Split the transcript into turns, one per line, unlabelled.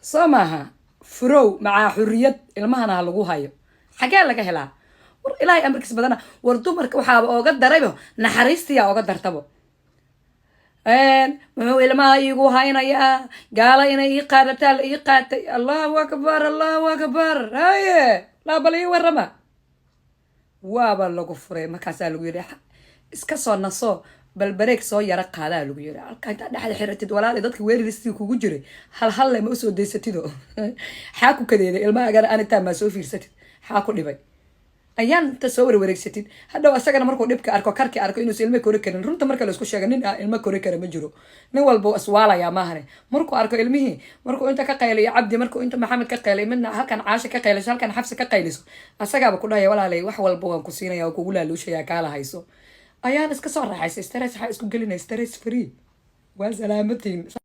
Soo maaha? Furow macaa xuriyad, ilmahana ha lagu hayo. Xagee laga helaa? War Ilaahay amarkiis badana. War dumarka waxaaba ooga daraybo, naxariistiyaa ooga dartabo. Muxuu ilmaha iigu haynayaa? Gaala inay ii qaadataa la ii qaatay. Allahu akbar, Allahu akbar. Haye, laabal ii warama. Waaba lagu furay, markaasaa lagu yidhi iska soo naso, bal break soo yaro qaadaa lagu yiri. Halka intaa dhexda xiratid, walaali, dadka weerariskii kugu jiray hal halle ma usoo daysatido? Xaa ku kadeeday ilmahaagana? Anitaa maa soo fiirsatid? Xaa ku dhibay? Ayaan inta soo warwareegsatid, hadhow asagana markuu dhibka arko, karki arko inuusa ilmo kori karin. Runta marka laisku sheega, nin ah ilmo kori kara ma jiro. Nin walba iswaalayaa maahane. Markuu arko ilmihii, markuu inta ka qayliyo Cabdi, markuu inta Maxamed ka qayliyo, midna halkan Caasha ka qayliso, halkan Xabsi ka qayliso, asagaaba ku dhahaya: "Walaalay, wax walba waan ku siinaya, waan kugu laaluushaya, kaala hayso." Ayaan iska soo raaxaysay. Stress waxaa isku gelinaya, stress free. Waa salaamatiin.